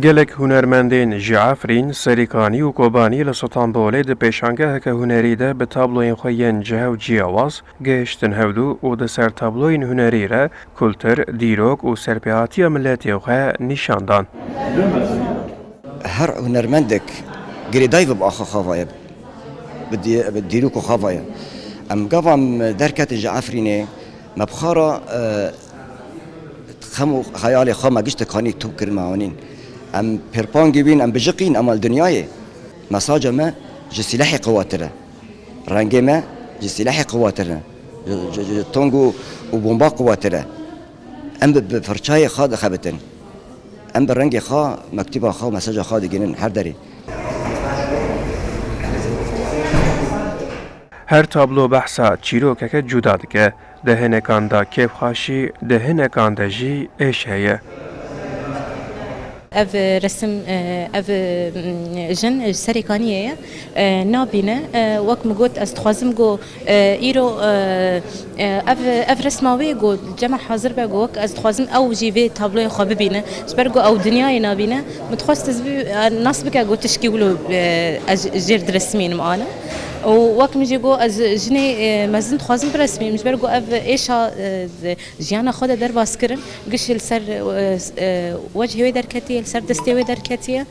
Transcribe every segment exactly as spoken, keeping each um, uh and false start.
Gelek hunermendên ji Efrîn, Serîkanî û Kobanî li Stenbolê di pêşangeheke hunerî de bi tabloyên xwe yên cih û ciyawaz gihiştin hevdû û di ser tabloyên hunerî re kultur, dîrok û serpêhatiya miletê xwe nîşan dan. Her hunermendek girêdayî ve bi axa xwe ve ye, bi dî- bi dîrok û xwe ve ye. Em gava em derketin ji Efrînê, me bi xwe re, e, xem û xeyalê xwe me gişt kanî top kirin me anîn. Em pêrpangî bîn, em bijiqîn, ema li dinyayê mesaja me ji sîlehê qewattir e. Rengê me ji sîlehê qewattir e. Ji, ji, ji tong û, û bomba qewattir e. Em bi, bi firçayê xwe dixebitin. Em bi rengê xwe, mektûba xwe û mesaja xwe digihînin her derê. Her tablo behsa çîrokeke cuda dike. Di hinekan de kêfxweşî, di hinekan de jî êş heye. Ev resim, e, ev, e, jin ji Serêkaniyê ye. E, nabîne. E, wek min got, ez dixwazim ku, e, îro, e, e, ev, ev resma wê ku cem re hazir be, ku wek ez dixwazim ew jî vê tabloyê xwe bibîne. Ji ber ku ew dinyayê nabîne, min dixwest ez bî-, e, nas bike ku tişkî wilo, e, ez jêr diresmînim ana. Û wek min jî got, ez jinê, e, mezin dixwazim biresmînim, ji ber ku ev êşa, e, jiyana xwe de derbas kirin, giş li ser, e, e, wechê wê derketiye, li ser destê wê derketiye.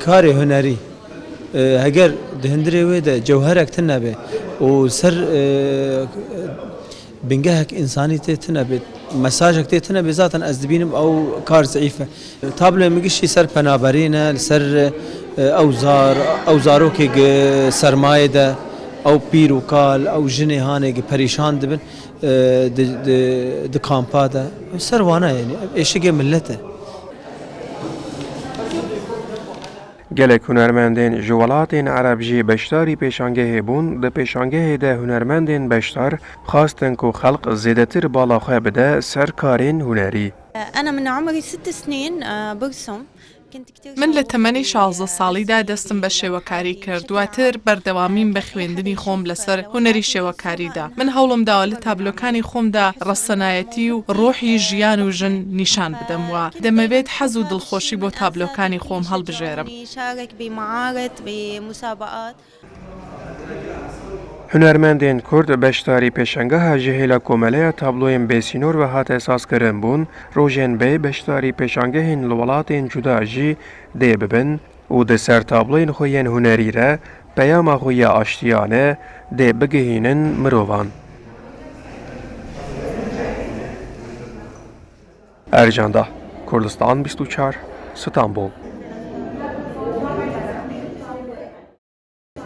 Karê hunerî, e, heger di hundirê wê de cewherek tune be û ser, e, bingehek însanî tê tune be, mesajek tê tune be, zaten ez dibînim ew kar zeîf e. Tabloyê min giştî ser penaberî ne, li ser, e, ew zar, ew zarokê gi sermayê de, ew pîr û kal, ew jinê hanê gi perîşan dibin, e, di, di, di kampa de. Ser wana, yanî ev êşigê millet e. Gelek hunermendên ji welatên Ereb jî beşdarî pêşangehê bûn. Di pêşangehê de hunermendên beşdar xwestin ku xelk zêdetir bala xwe bide ser karên hunerî. أنا من عمري ست سنين، آه، برسم. كنت كتير من لە شغوفة تەمەنی شازدە بالرسم. ساڵیدا دەستم بە شێوەکاری کرد، دواتر بەردەوامیم بە خوێندنی خۆم لەسەر هونەری شێوەکاریدا. من هەوڵم داوە لە تابلۆکانی خۆمدا ڕەسەنایەتی و ڕۆحی ژیان و ژن نیشان بدەم و دەمەوێت حەز و دڵخۆشی بۆ تابلۆکانی خۆم هەڵبژێرم. شارك بمعارض، بمسابقات. Hunermendên Kurd beşdarî pêşangeha ji hêla Komeleya Tabloyên Bêsînor ve hate sazkirin bûn, rojên bê beşdarî pêşangehên li welatên cuda jî dê bibin û di ser tabloyên xwe yên hunerî re peyama xwe ya aştiyane dê bigihînin mirovan. Ercan Dah, Kurdistan bîst û çar, Stenbol.